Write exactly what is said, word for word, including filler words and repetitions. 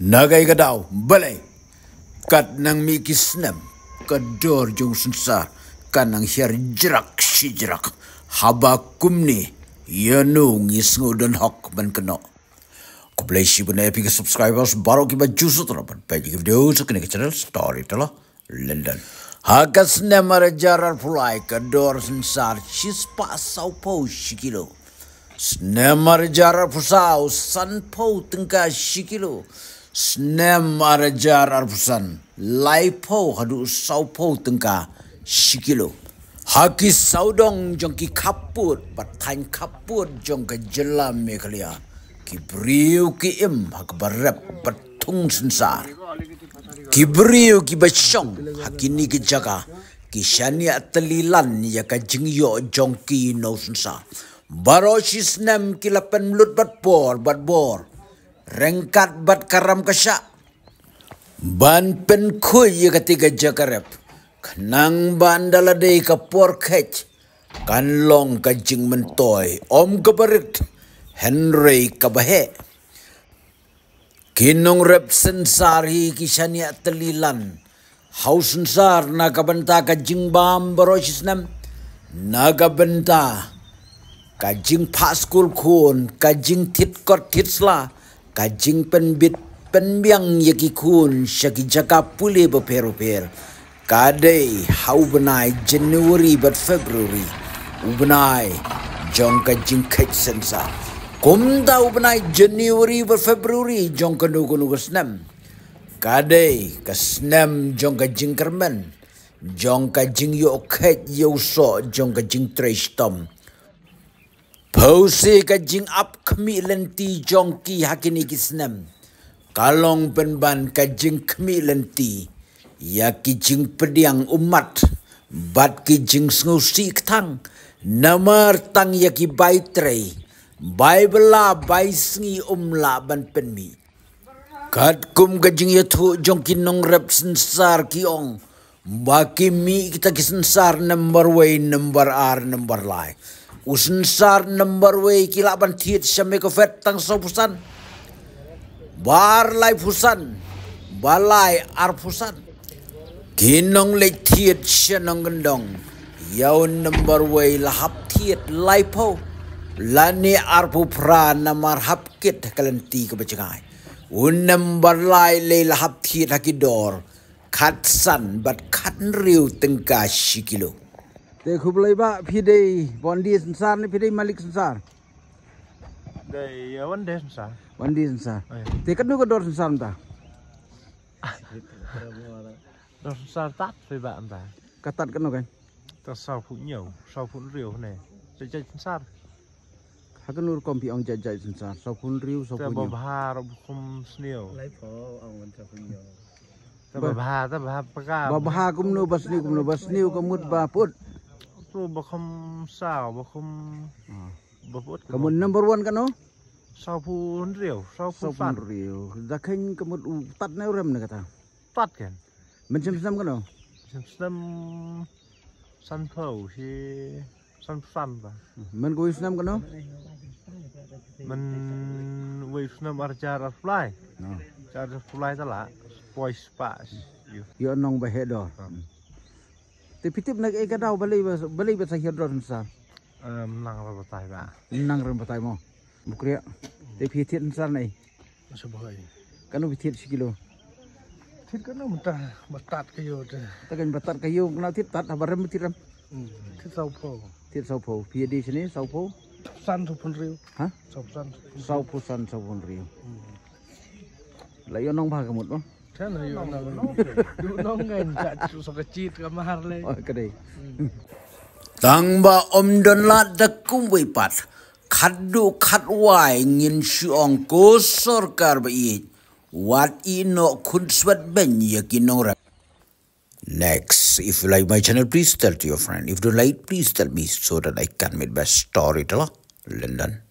Na kaei ka daw, balei? Katba nang mih ki snem, ka dor jong u synsar ka nang hiar jrak shi jrak. Haba kumne, ïano ngi sngew don hok ban kynnoh? Khublei shibun ïa phi ki subscribers baroh kiba ju sngewthuh ban peit ïa ki video sha kane ka channel Storyteller London. Ha ka snem ar hajar arphew lai ka dor synsar shispah sawphew shi kilo. Snem ar hajar arphew saw sanphew tyngka shi kilo. Snem ar hajar arphew san laiphew haduh sawphew tyngka shi kilo. Ha ki sawdong jong ki khappud bad thaiñ khappud jong ka jylla Meghalaya, ki briew ki im ha kaba rep bad thung synsar. Ki briew kiba shong ha kine ki jaka ki shaniah tylli lan ïa ka jingïoh jong ki na u synsar. Baroh shi snem ki la pynlut bad por bad bor, ryngkat bad ka ram ka shah, ban pynkhuid ïa kata ka jaka rep, khnang ba ynda la dei ka por kheit kan long ka jingmyntoi, ym kaba rit hynrei kaba heh. Ki nongrep synsar hi ki shaniah tylli lan ha u synsar na ka bynta ka jingbam baroh shi snem, na ka bynta ka jingphah skul khun, ka jingthied kot thied sla, ka jingpynbit pynbiang ïa ki khun sha ki jaka pule bapher bapher. Ka dei ha u bnai January bad February, u bnai jong ka jingkheit synsar. Kumta u bnai January bad February jong kano kano ka snem, ka dei ka snem jong ka jingkyrmen, jong ka jingïoh kheit ïa u soh jong ka jingtrei shitom. Pyrshah ka jingap khmih lynti jong ki ha kine ki snem ka long pynban ka jingkhmih lynti ïa ki jingpdiang ummat bad ki jingsngewsih kthang, namar tang ïa ki bai trei, bai bylla, bai sngi um lah ban pynmih. Katkum ka jingïathuh jong ki nongrep synsar ki ong ba ki mih kita ki synsar number wei, number ar, number lai. U synsar number wei ki lah ban thied sha Mekophet tang sawphew san. Ba ar laiphew san, ba lai arphew san. Ki nongleit thied sha nongkyndong ïa u number wei la hap thied laiphew lane arphew phra namar hap kit ha ka lynti kaba jngai. U number lai lei la hap thied ha ki dor khatsan bad khathynriew tyngka shi kilo. Te khublei ba phi dei bondie synsar ne phi dei malik synsar? Dei, ïa, bondie synsar. Bondie synsar. Oh, ïa. Te katno ka dor synsar mynta? Dor synsar tad phi ba mynta. Ka tad katno kan? Tad sawphew hynñiew, sawphew hynriew ne. Te jait synsar. Ha kano rukom phi ong jait jait synsar? Sawphew hynriew, sawphew hynñiew. Te ba bha ruh ba khum sniew. Laiphew ong ban sawphew hynñiew. Te ba bha, te ba bha paka. Ba bha kumno, ba sniew kumno, ba sniew ka mut ba put. Tu ba khum saw, ba khum. Ah. Ba put. Ka mut number one kano? Sawphew hynriew, sawphew san. Sawphew hynriew. Da kheiñ ka mut u tad ne u rem ne kata? Tad kan. Mynshem snem kano? Mynshem snem sanphew shi sanphew san ba. Myn kawei snem kano? Myn wei snem ar hajar arphew lai. No. Ar hajar arphew lai ta la. Poi spah. Ïoh nong ba heh dor. Te phi tip na kaei ka daw balei ba, balei ba sa hiar dor synsar? Em, nang ra batai ba. Nang ra batai mo. Bukriah. Te phi thied synsar nei? Sa bhoi. Kano phi thied shi kilo? Thied kano mynta ba tad ka ïew te. Ta kan ba tad ka ïew kano thied tad haba rem thied rem. Hmm. Thied sawphew. Thied sawphew. Phi ïa dei shane sawphew? San sawphew hynriew. Ha? Sawphew san. Sawphew san sawphew hynriew. Hmm. La ïoh nong bha ka mut mo. Kan ïoh nong. Du nong ngan ja chu sa ka chit ka mahar le. Oh, ka dei. Hmm. Tang ba ym don lad da kumwei pat. Khatduh khatwai ngin shu ong ko sorkar ba ïeit, wat ïehnoh khunswet beiñ ïa ki nongrep. Next, if you like my channel, please tell to your friend. If you don't like, please tell me so that I can make best storyteller. London.